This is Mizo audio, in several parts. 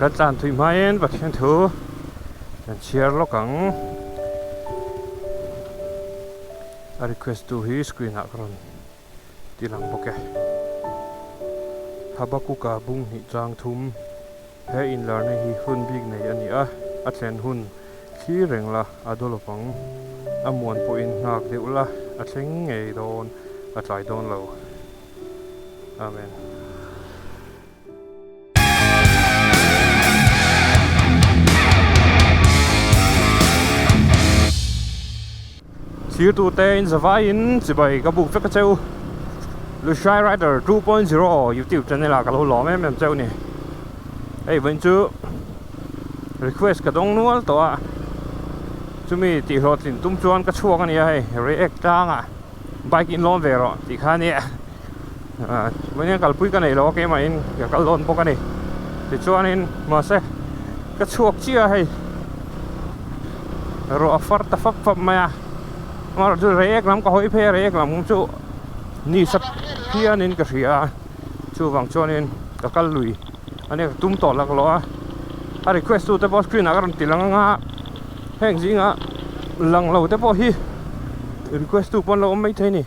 Kan tlan thui hmain Pathian thu kan chhiar lawk ang. A request tu hi screen ah ka rawn ti lang bawk e. Habakuka bung hnih chang thum he inlarna hi hun bik nei a ni a, a thlen hun thlir reng la a daw lovang. A muan pawhin nghak deuh la a thleng ngei dawn a tlai dawn lo. Amen. Thirtute in zavaiin chibai ka buk vek a cheu. Lushai Rider 2.0 YouTube channel ah ka lo lawm em em cheu ni. Hei vawiin chu request ka dawng nual tawh a, chumi tih hlawhtlin tum chuan ka chhuak a nia hei react tlangah bike in lawn ve rawh tih kha a nia. Vawiin hian kalpui ka neih lo a keimahin ka kal dawn bawk a ni. Tichuanin mahse ka chhuak chiah a hei ruah a far ta fap fap mai a amaherawhchu chu reiek lam ka hawi phei a reiek lam chu ni sat phianin ka hria a chuvang chuanin ka kal lui a nia ka tum tawh laklawh a a request tu te pawh screen ah ka rawn ti lang anga heng zingah lang lo te pawh hi request tu pawh an lo awm maithei a ni.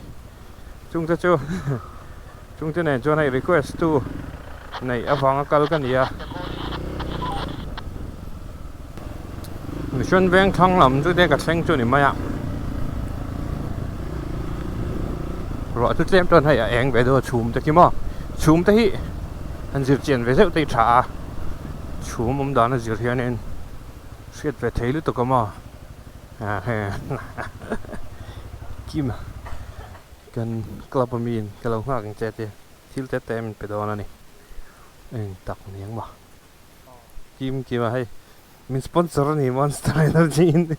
Chungte chu chungte nen chuan hei request tu neih avanga kal ka ni a. Mission veng thlang lam chu te ka thleng chu ni mai a. Ruah chu tlem chuan hei a eng ve deuh a chhum te khi maw. Chhum te hi han zir chian ve zeuh te hi tha a. Chhum awm dan a zir hianin hriat ve thei lutuk a maw. Kim kan club ami in ka lo nghak ang che tia thil te te min pe dawn a ni eng tak ni ang maw Kim Kim a hei min sponsor a ni Monster Energy in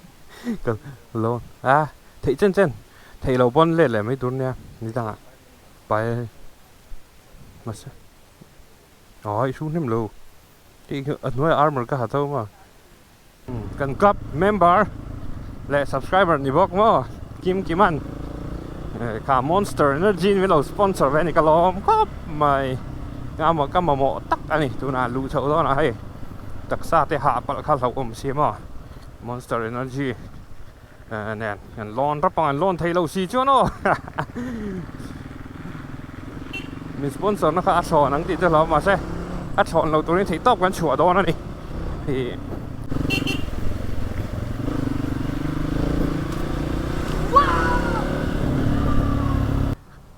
ka lo a theih chen chen theih loh pawn let leh mai tur nia ni dangah pai mahse aw i hru hnem lo tih khi a hnuaiah armor ka ha tho maw. Kan club member leh subscriber ni bawk maw Kim Kiman kha Monster Energy in min lo sponsor ve a ni ka lawm khawp mai ka mamawh tak a ni tunah luh chhoh dawnah hei taksa te hah palh kha hlauhawm si maw Monster Energy nen kan lawn rap ang an lawn thei lo si chuan aw min sponsor na kha a thlawn ang tih chu hlauh mahse a thlawn lo turin theih tawp kan chhuah dawn a ni ih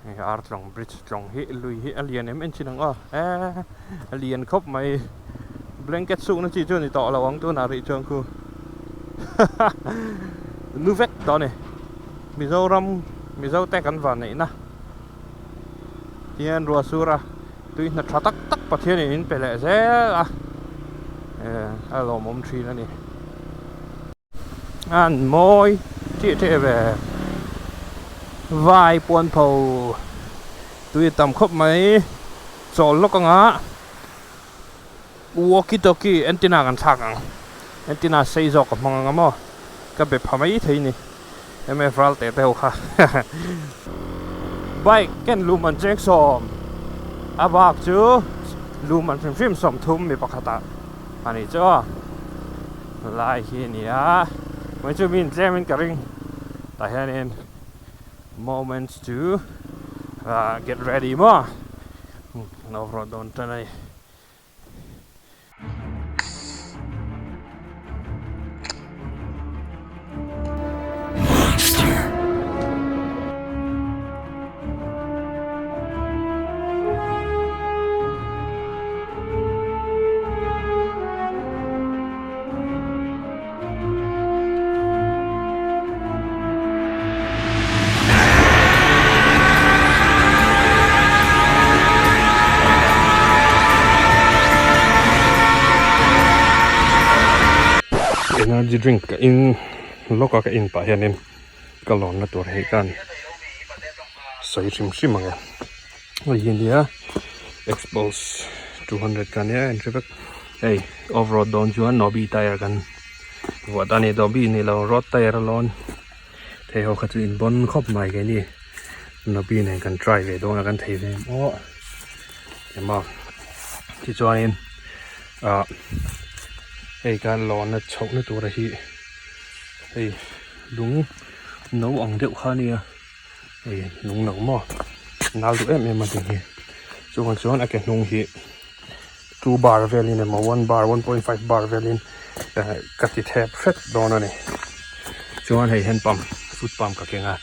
hei artlawng bridge tlawng hi lui hi a lian em em thin ang aw eee a lian khawp mai blanket suk na chi chu a ni tawh lo ang tunah rih chuan khu nu vek tawh a ni Mizoram Mizo te kan van neihna hian ruah sur a tui hna tha tak tak Pathian in in pe leh zel a eh a lawmawm thin a ni an mawi tih teh ve vai puan pho tui a tam khawp mai chawl lawk anga walkie talkie antenna kan thlak ang antenna sei zawk ka hmang anga maw ka be pha mai thei ni mf ral teh te ho kha bike ken lum an cheng sawm a bak chu lum an hrim hrim 30 mi pakhat ah a nih chu aw lai hi a ni a mai chu mi in tlem in ka ring tah hianin moments to ah get ready maw an off road dawn tan a ni. Energy drink ka in lawk a ka in pah hianin ka lawnna tur hei khan sawi hrim hrim ang e hei hi ania expose 200 ka nia entry vek hei off road dawn chuan nobi tyre kan vuah ta a ni nobi ni lo road tyre a lawn thei ho kha chu in bawn khawp mai keini nobi nen kan try ve dawn a kan thei ve em aw emaw tichuanin ah. Hei ka lawnna chhohna tura hi hei lung no ang deuh kha a nia hei lung no maw nal duh em em a ding hi chuvang chuan a ke hnung hi two bar velin emaw one bar one point five bar velin eh ka ti thep hret dawn a ni chuan hei hand pump foot pump ka keng a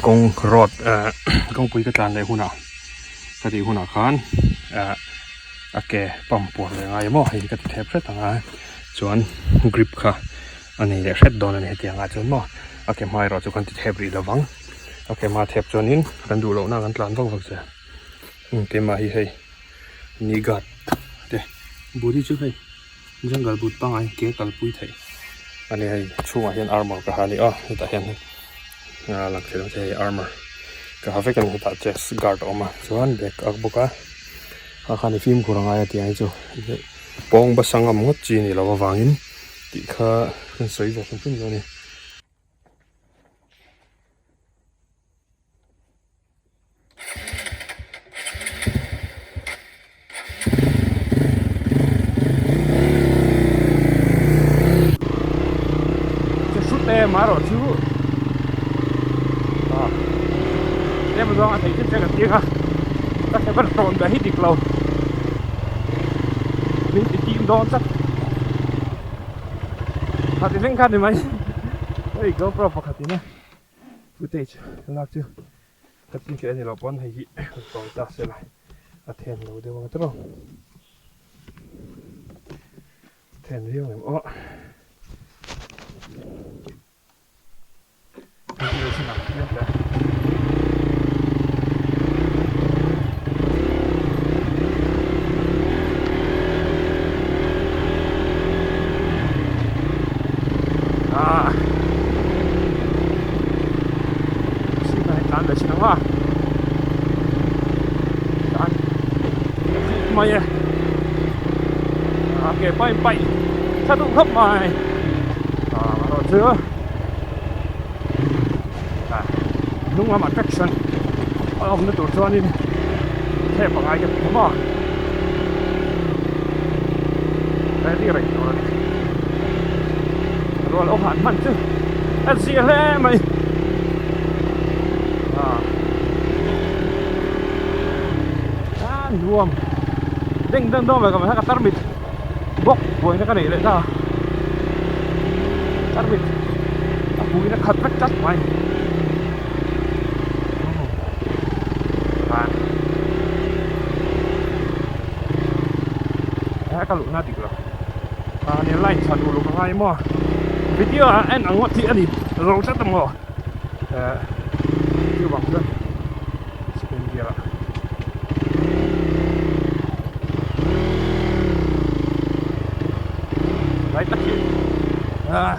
kawng road eh kawngpui ka tlan leh hunah ka tih hunah khan eh. A ke pump puar leh ngai emaw hei hi ka ti thep hret ang a chuan grip kha a nei leh hret dawn a ni hetiang ah chuan maw a ke hma erawh chu kan ti thep rih lo vang a ke hma thep chuanin kan duh lohna kan tlan vak vak zel keimah hi hei knee guard te body chu hei jungle boot pangngai ke kalpui theih a ni hei chhungah hian armour ka ha a ni aw hetah hian hei a lang thei lo che hei armour ka ha vek a ni hetah chest guard a awm a chuan bag ka ak bawk a. A khan i fimkhur a ngai a tih ang hi chu pawng basa ngam ngawt chi a nih loh avangin tih kha kan sawi ve hrim hrim dawn a ni. Che hrut em marawh chu ah tlem zawng a thei chin che ka ti a ka hre ber tawn ber hi dik lo min ti tim dawn tlat kha ti thleng kha ni mai hei GoPro pakhat in a footage lak chu ka tin theih a ni loh pawn hei hi tawi ta se la a then lo deuh ang tawp ang. Then viau em aw. Ah. Mai e a ke pai pai tha duh khawp mai a erawh chu a hnung lamah traction a awmna tur chuanin thep a ngai ka ti khawp a ready reng tur a ni rual awk han hman chu a zia hle mai a. A nuam deng deng dawn ve ka ka tarmit bawk buaina ka neih leh ta tarmit a buaina khat vek tlat mai a ka luhna dik lo a ni line chhan uluk a ngai maw video ah en ang ngawt hi a ni lo tlat ang maw eh chuvang chuan. Second gear ah lai tak hi ah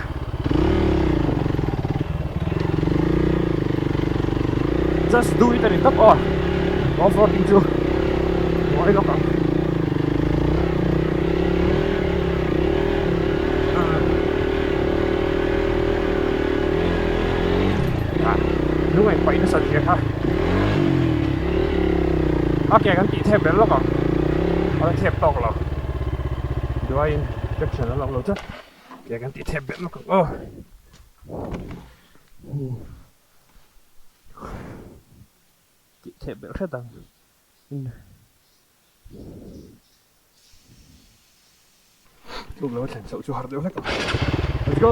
just do it a ni tawp aw off roading chu buai lawk ang ah lungaih paih nasa zia kha a ke kan tih thep ber lawk ang a la thep tawk lo duaiin traction a lawk lo tlat ke kan tih thep ber lawk ang aw tih thep ber hret ang. Tluk lo a thlen chhoh chu har deuh hlek ang. Let's go!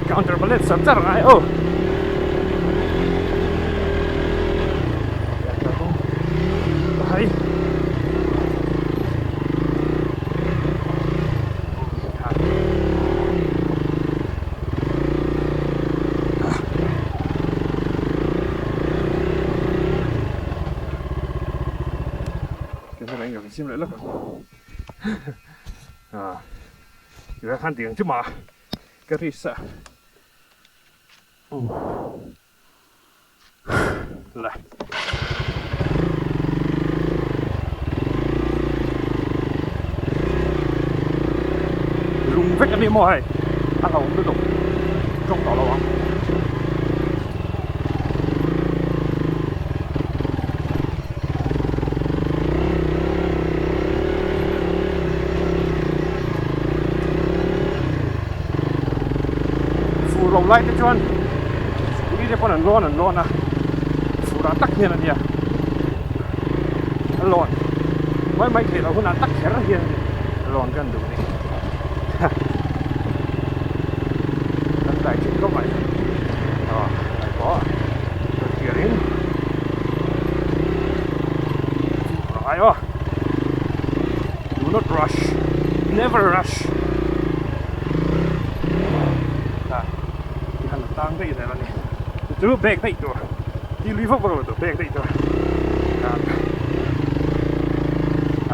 Counter balance char char ngai aw. Hai. Sim leh lawk ang ah tihah khan tiang chu mah ka risk a la Lung vek a ni maw hei. A hlauhawm lutuk tawng tawh lo ang. Fur lo lai te chuan ui te pawn an lawn an lawn a, fur ah tak hian a nia a lawn mai mai theih loh hunah tak kher hian a lawn kan duh ni. Kan dai thin khawp mai aw lai pawh rawn pian in a ngai aw do not rush never rush a ti han tang daih zel a ni chu chu bag daih tur ti lui vak vak lo tur bag daih tur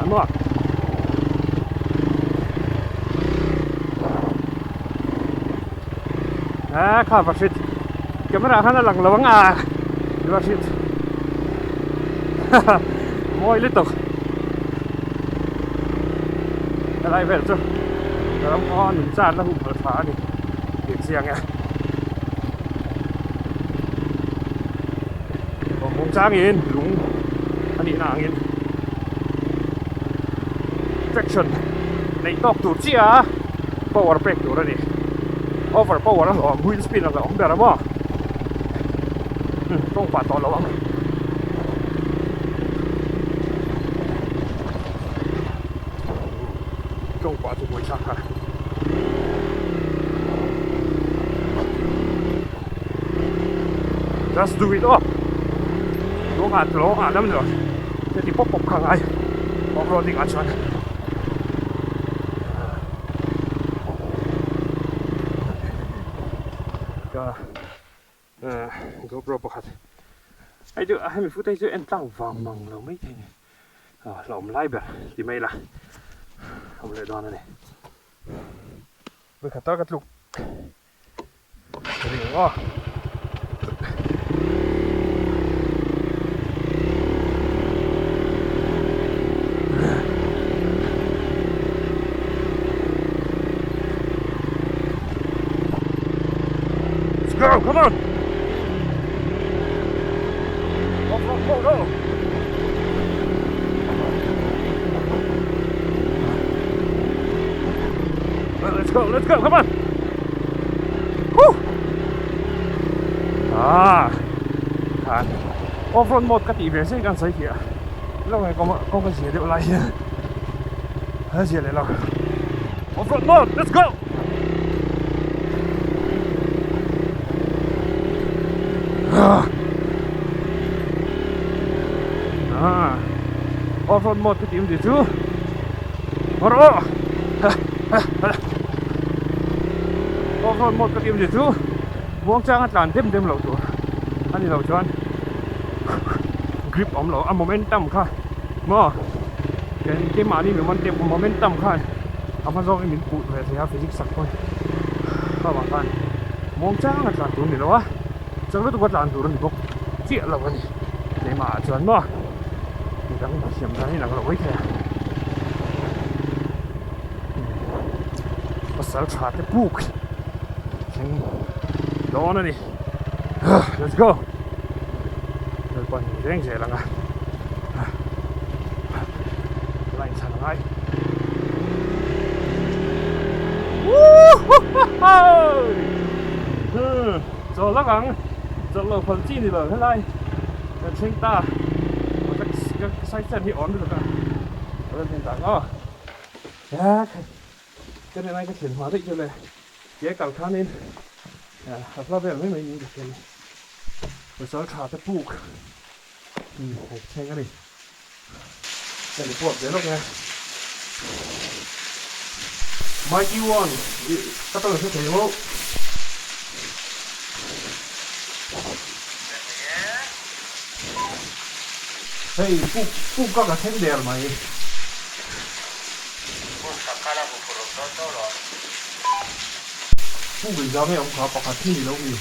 a maw. A kha va hrit camera khan a lang lo ang a va hrit mawi lutuk helai vel chu ka ram khaw nun chan la huh hmel tha a ni tih chiang e awm changin lung a nihna angin traction neih tawk tur chiah a power pek tur a ni over power a hlawm wheel spin a hlawm ber a maw tawng pah tawh lo ang tawng pah chu buaithlak kha. Just do it aw lung ah lawng ah lam lo te ti pawp pawp kha ngai off roading ah chuan ka GoPro pakhat hei chu hemi footage chu en tlang vang mang lo mai thei a ni hlauhawm lai ber ti mai ila awm leh dawn a ni vawikhat tal ka tluk. Let's go, come on! Go, go, go, go! Let's go, let's go, come on! Woo! Ah! Khan off-road mode ka tih ve zek an sawi tih a lo nge kawng kawng ka zia deuh lai hian a zia leh lo off-road mode let's go! Ah! Ah! Off-road mode ka tih awm tih chu rawh! Off-road mode ka tih awmzia chu muangchanga tlan dem dem loh tur a ni lo chuan grip awm lo a momentum kha maw keimahni momentum khan a hma zawngin min puh ve thei a physics tak pawn kha vang khan muangchanga tlan tur a ni lo a chak lutuk a tlan tur a ni bawk chiah lo a ni keimah ah chuan maw midang thiam dan in ang lo mai thei a. Pasal tha te puk thleng dawn a ni let's go lalpa ni reng zel ang a line chhan a ngai chaw lak ang chawlh lo phal chi ni lo helai kan thleng ta ka side stand hi awm lutuk a ka rawn thlen tak aw. Ka nen ai ka thlen hma daih chu le ke kal khanin a hla vel mai mai niin ka hria a ni. Pasal tha te puk hei thleng a ni. Ka report ve lawk e. Mighty One ka tawng hre thei maw. Hei puk puk ka ka thleng der mai. Puk sak kha la hmu phur awm dawn tawh lo. Puk in zang e awm kha pakhat hi ni lo mi.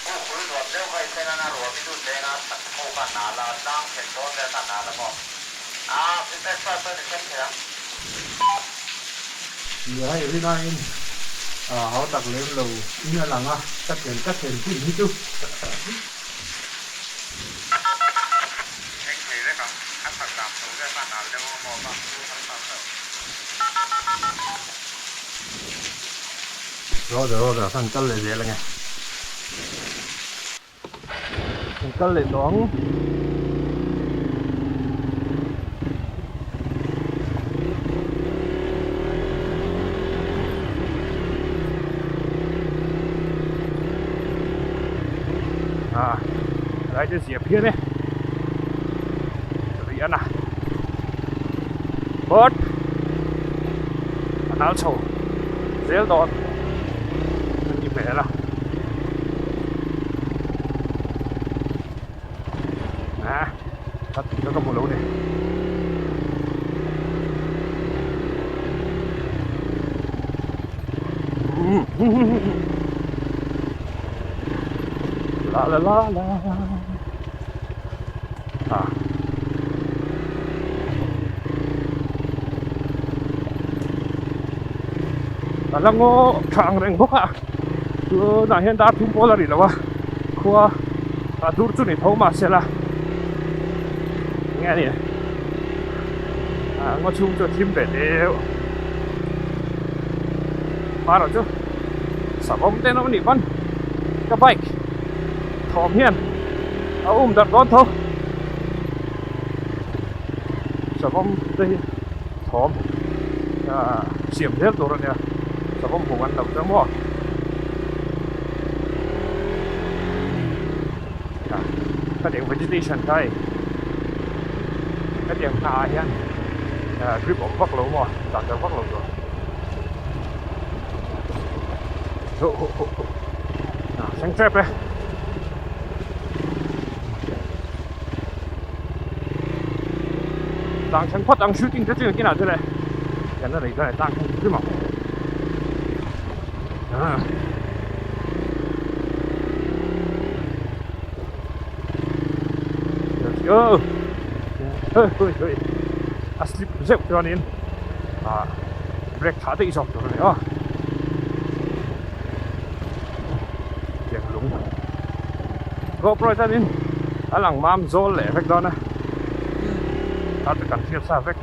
Puk bul nuam deuh kha i thlen a na ruam i lut leng a ho kha na la tlang thlen dawn vel kha na la maw. Aa extra chuan i thleng thei ang. Nia hei rinaiin. Hau tak lem lo in a lang a, ka thlen ka thlen hun hi chu. Eng thei vek ang, a chak dan tho vel kha nal deuh ang maw bak chu harsa chauh. Roger Roger khan kal leh zel ange. Kan kal leh tawh ang. Ah, lai te zia phian e. Rih ana. But a nal chho zel dawn a ni hmel a. Ah, a tih kha ka hmu lo ni. La la la la. Ah. A la ngaw tha ang reng bawk a tunah hian dar thum pawl a ri lo a khua a dur chu ni tho mahse la enge a ni ah ngaw chhung chu a thim ve deuh hmarawh chu savawm te an awm a nih pawn ka bike thawm hian a um darh dawn tho savawm te hi thawm ah siam zel tur a nia savawm hmuh an lo chu maw hetiang vegetation kha hei hetiang hna ah hian ah grip awm vak lo maw dan tak vak lo tur ah thleng tep e. Tlang thleng phawt ang shooting te chu engtin ah chu le kan la nei chuan tlang thleng hrim ang ah let's go hoi hoi hoi a slip zeuh chuanin ah brake tha daih zawk tur a ni aw tiang lung GoPro chuanin a lang mam zawl leh vek dawn a a chu kan hriat sa vek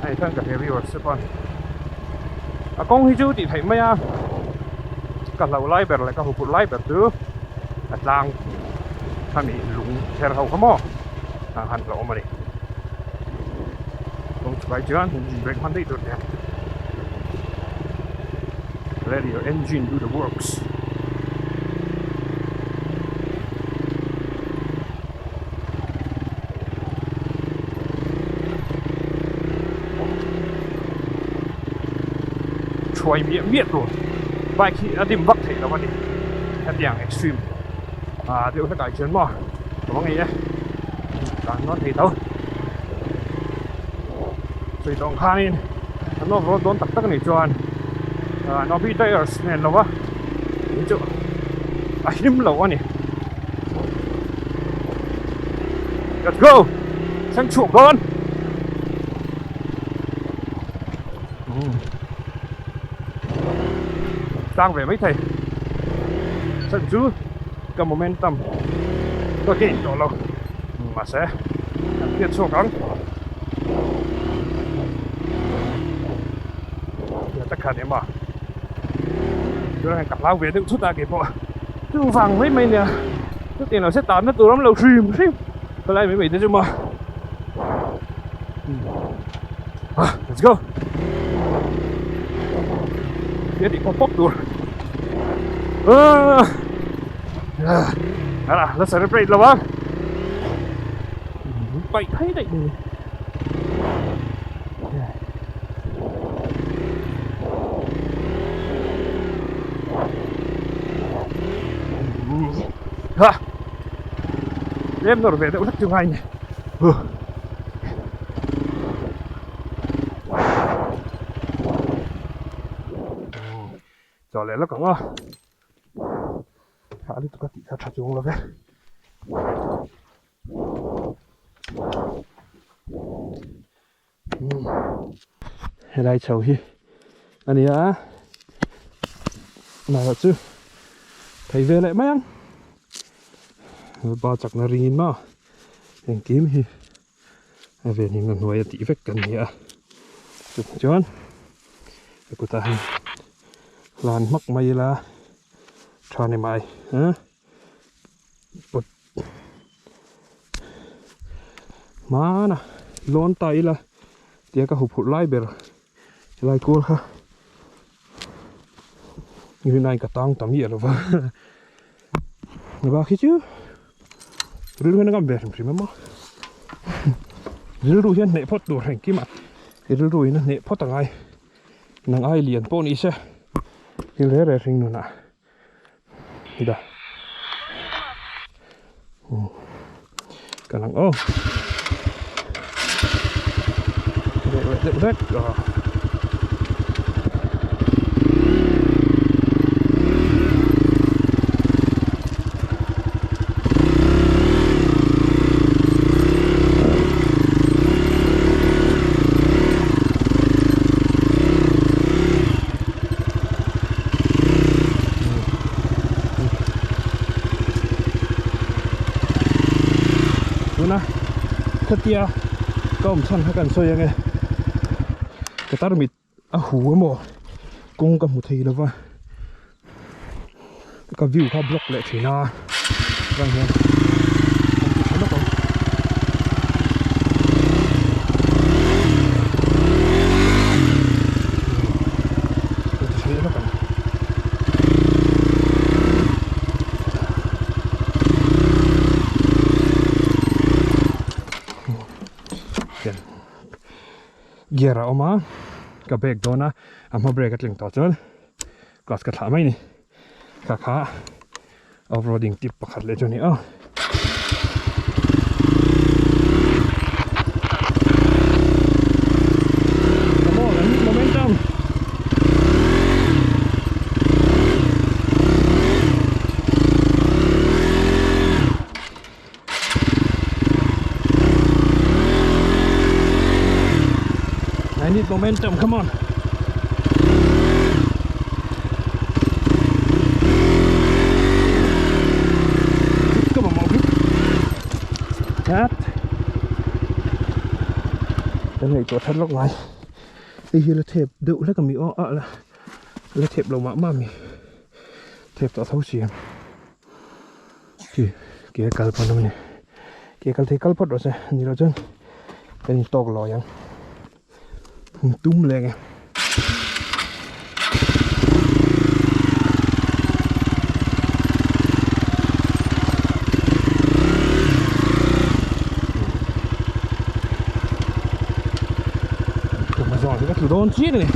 a ni chuan ka hria viewers te pawn a kawng hi chu tih theih mai a ka hlo lai ber leh ka hupurh lai ber chu a tlang khami lung kher ho kha maw a han hlauhawm a ni kawng chhuk ai chuan brake hman daih tur nia. Let your engine do the works. Thuai miah miah tur bike hi a dim vak theih lo a ni hetiang extreme ah deuh hlek ah chuan maw ka va ngei e tlan nawn thei tho sawi tawh ang khanin an off road dawn tak tak a nih chuan Nobi tires nen lova in chu a hlim lo a ni let's go thleng chhuak dawn tlang ve mai thei chhan chu ka momentum ka gain tawh lo mahse kan hriat chhuak ang ta khan ema chuan hei ka hlau ve deuh thut a keipawh chu vang mai mai nia chutiang lo se tanna tur awm lo hrim hrim khawlai mai mai te chu maw ah let's go tia tih pawp pawp tur ah ah la celebrate lo ang paih phei daih ni ha lem nawr ve deuh hlek chu ngai ni huh. Chaw leh lawk ang aw. Thah lutuk a tih kha tha chuang lo ve. Helai chho hi a ni a. Nai chu thei ve leh mai ang. Ba chakna ringin maw engkim hi a venhimna hnuai a tih vek kan ni a. Chutah chuan ka kutah hian hlan hmak mai ila tha ni mai a pawt hmana lawn ta ila tia ka huphurh lai ber helai kual kha rinai ka tang ta miah lova bak hi chu rilru hian a ngam ve hrim hrim a maw rilru hian hneh phawt tur engkim ah rilru in a hneh phawt angai nang ai lian pawh ni se thil reh reh hring nunah da ka lang aw reh leh deuh hlek a. Tuna khatia ka awm chhan kha kan sawi ange ka tarmit a hu emaw kawng ka hmu thei lova ka view kha block leh thin a chuan hian kan ti tha lawk ang. Kan ti tha leh lawk ang. Hian gear a awm a ka brake dawn a a hma brake a tling tawh chuan clutch ka thlah mai a ni. Kha kha off roading tip pakhat leh chu a ni a. Come on, I need momentum. I need momentum, come on. Come on, Mowgli. That. Cái này có thật lóc ngoài. Đây là thẹp đựng lấy cái mì ó, à là là thẹp lầu mã mà mì. Thẹp tỏ thấu xiêm. Chi ke kal pawn awm a ni ke kal thei kal phawt rawh se ni loh chuan kan in tawk lawi ang tum leh ang e. Amazon hi ka tlu dawn chiang a ni.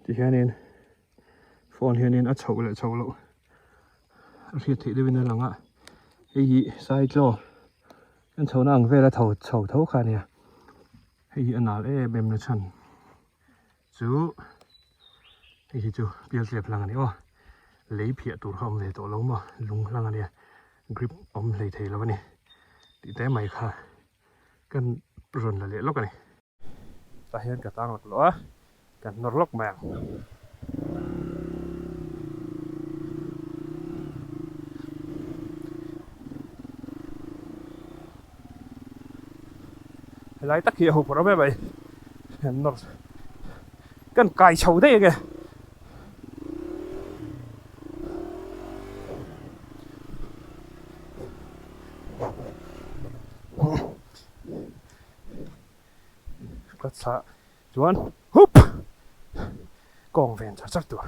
Ti hianin phone hianin a chhoh leh chhoh loh a hriat theih deuhin a lang a hei hi saitlaw kan chhohna ang vela tho chho tho kha a nia hei hi a nal em em na chhan chu hei hi chu pial tlep hlang a ni aw lei phiah tur kha awm ve tawh lo maw lung hlang a nia grip awm hlei thei lo a ni tih te mai kha kan rawn la leh lawk a ni. Tah hian ka tang lak loh a, kan nawr lawk mai ang. Helai tak hi a huphurh awm em mai, kan nawr kan kai chho daih ange. Ka chah chuan hup kawng ven char char tur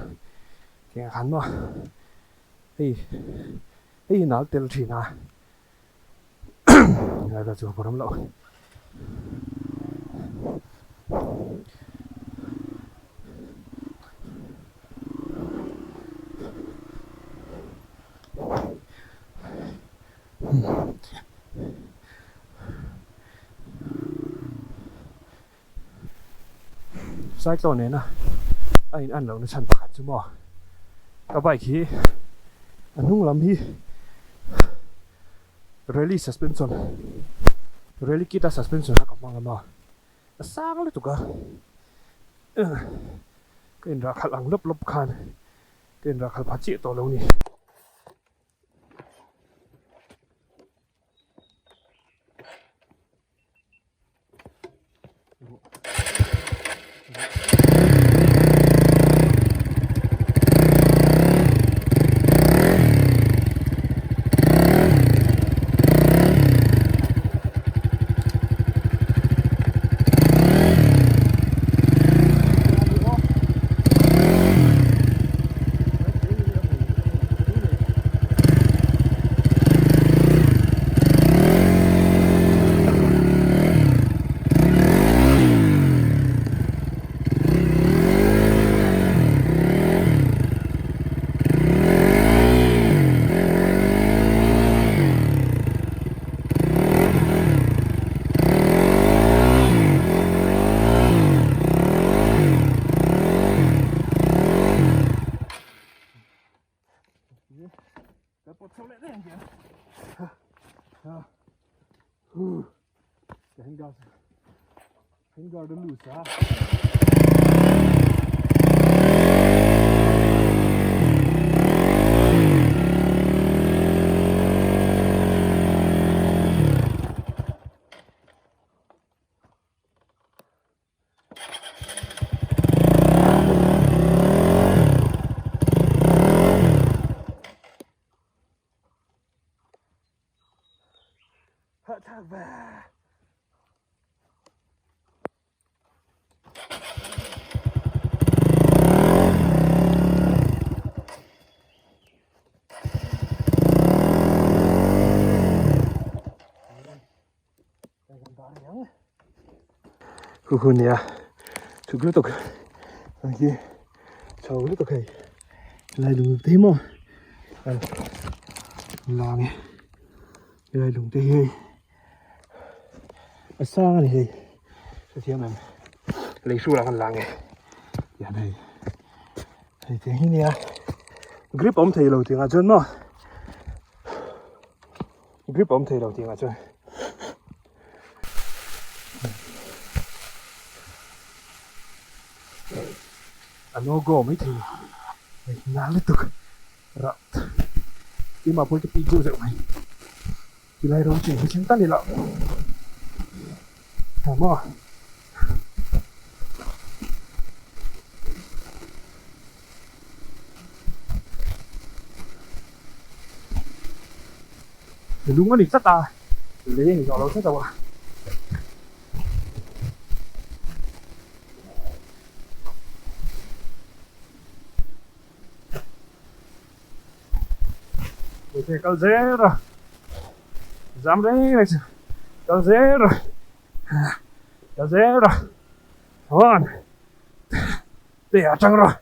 tiang khan maw hei hei hi nal tel thin a ngai la chu ka ram loh. Cyclone nena a in an lohna chhan pakhat chu maw ka bike hi a hnung lam hi rally suspension rally kit a suspension kha ka hmang a maw a sang lutuk a ka inrah khalh ang lawp lawp khan ka inrah khalh pha chiah tawh lo ni. Hu hu nia chhuk lutuk ang hi chho lutuk hei helai lung te hi maw lang e helai lung te hi hei a sang a ni hei hrethiam em lei hrulah khan lang e tihian hei hei tiang hi nia grip awm thei lo tiangah chuan maw grip awm thei lo tiangah chuan. A no go mai thei hei nal lutuk rah keimah pawh hi ka pik zeuh zeuh mai tilai rawng chu hi thleng tal ila tha maw. Lung a ni tlat a, lei a ni zawh lo tlat a. Hei kal zel a, zam reng reng chu kal zel a, kal zel a, chuan te atang rawh.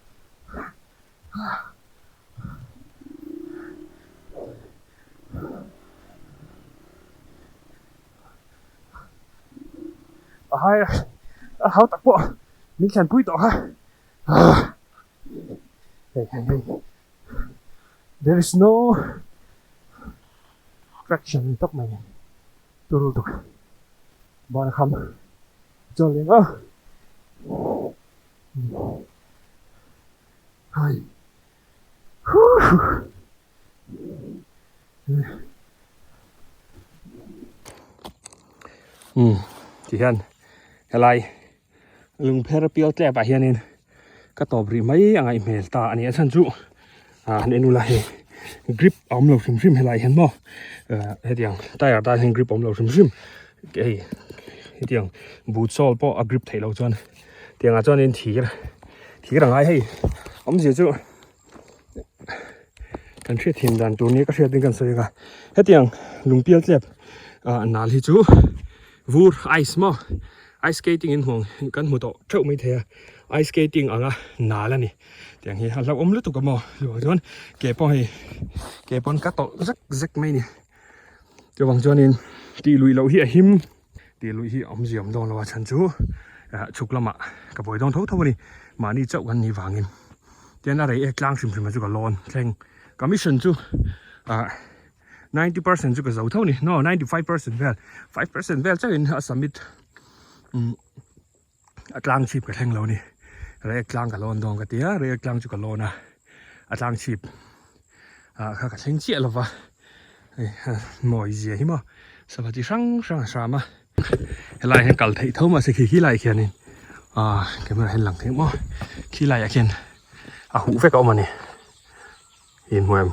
A hai a hau tak pawh min thlen pui tawh kha hei hei hei there is no traction tawp mai turu tuk ban kham chaw leng a. Hai. Um ti hian helai lungpher pial tlep ah hianin ka tawp rih mai a ngaih hmel ta a ni a chhan chu ah han en ula hei grip a awm lo hrim hrim helai hian maw ah hetiang tyre tan hian grip a awm lo hrim hrim hei hetiang boot sole pawh a grip theih loh chuan tiangah chuanin thir thir a ngai hei awmzia chu kan hriat thin dan tur nia ka hriat in kan sawi ang a hetiang lungpial tlep ah nal hi chu vur ice maw ice skating in hmuh ang kan hmu tawh theuh mai thei a ice skating anga nal a ni tiang hi a hlauhawm lutuk a maw chuvang chuan ke pawh hei ke pawn ka tawlh zek zek mai a ni chuvang chuanin tih luih loh hi a him. Tih luih hi awmzia awm dawn lo a chhan chu Chhuk lamah ka buai dawn tho tho a ni. Mahni chauh kan nih vangin tian a rei ek tlang hrim hrim a chu ka lawn thleng. Ka mission chu ah 90% chu ka zo tho a ni. No, 95% vel, 5% vel chauhin a summit umm a tlang chhip ka thleng lo a ni. Rei ek tlang ka lawn dawn ka ti a, rei ek tlang chu ka lawn a, a tlang chhip ah kha ka thleng chiah lo va. Hei mawi zia hi maw sava chi hrang hrang a hram a. Helai hian kal theih tho mahse khi khi laiah khianin ah camera hian lang theih maw khi laiah khian a huh vek a awm a ni in hmu em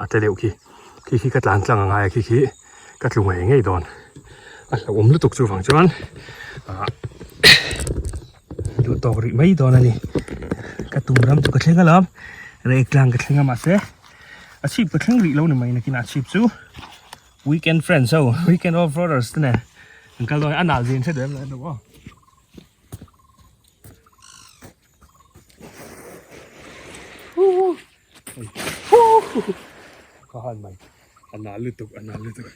a tle deuh khi khi khi ka tlan tlang a ngai a khi khi ka tlu ngei ngei dawn a hlauhawm lutuk chuvang chuan ah duh tawk rih mai dawn a ni ka tum ram chu ka thleng alawm rek tlang ka thleng a mahse a chhip ka thleng rih lo ni mai nakinah a chhip chu. Weekend friends ho, weekend off roaders te nen an kal dawn a nal zin hre duh em lo en aw. Ka han mai a nal lutuk a nal lutuk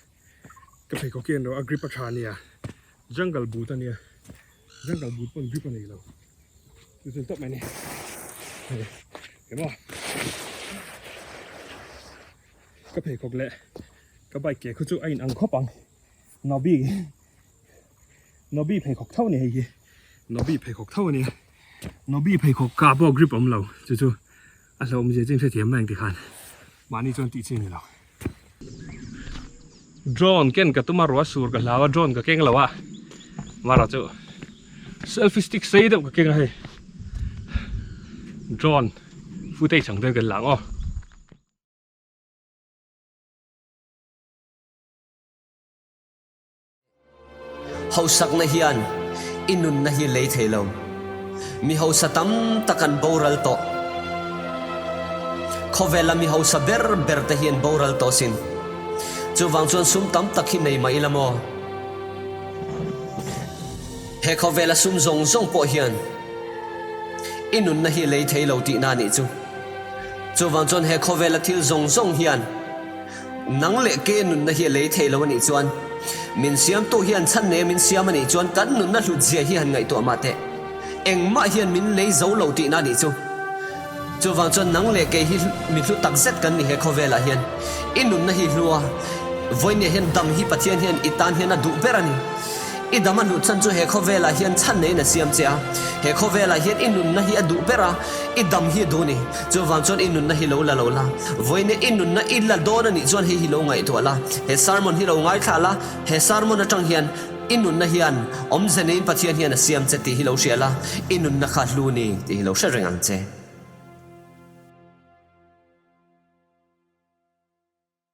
ka pheikhawk hi en rawh a grip a tha ania jungle boot ania jungle boot pawn grip a nei lo chu chu tawp mai ni hei emaw. Ka pheikhawk leh ka bike ke khu chu a in ang khawp ang Nobi Nobi pheikhawk tho a ni hei hi Nobi pheikhawk tho a ni Nobi pheikhawk kah pawh grip awm lo chu chu a hlauhawm zia chu in hrethiam mai ang tikhan mahni chuan tih chi a ni lo. Drone ken ka tum a ruah sur ka hlau a drone ka keng lo a mara chu selfie stick sei deuh ka keng a hei drone footage ang deuh kan la ang aw. Hausakna hian i nunna hi lei thei lo. Mi hausa tam tak an boral tawh. Khawvela mi hausa ber ber te hi an boral tawh sin. Chuvang chuan sum tam tak hi nei mah ila maw? He khawvela sum zawng zawng pawh hian i nunna hi lei thei lo tihna a nih chu. Chuvang chuan he khawvela thil zawng zawng hian nang leh ke nunna hi a lei thei lo a nih chuan min siamtu hian chhan nei a min siam a nih chuan kan nunna hlut zia hi han ngaihtuah mah teh. Engmah hian min lei zo lo tihna a nih chu. Chuvang chuan nang leh kei hi mi hlu tak zet kan ni he khawvelah hian. I nunna hi hlua vawinia hian dam hi Pathian hian i tan hian a duh ber a ni. I dam a hluh chhan chu he khawvelah hian chhan neiin a siam che a. He khawvelah hian i nunna hi a duh ber a, i dam hi a duh a ni. Chuvang chuan i nunna hi lo la lo la. Vawinia i nunna i la dawn a nih chuan hei hi lo ngaihtuah la. He sermon hi lo ngaithla la. He sermon atang hian i nunna hian awmze neiin Pathian hian a siam che tih hi lo hria la, i nunna kha hlu ni tih hi lo hre reng ang che.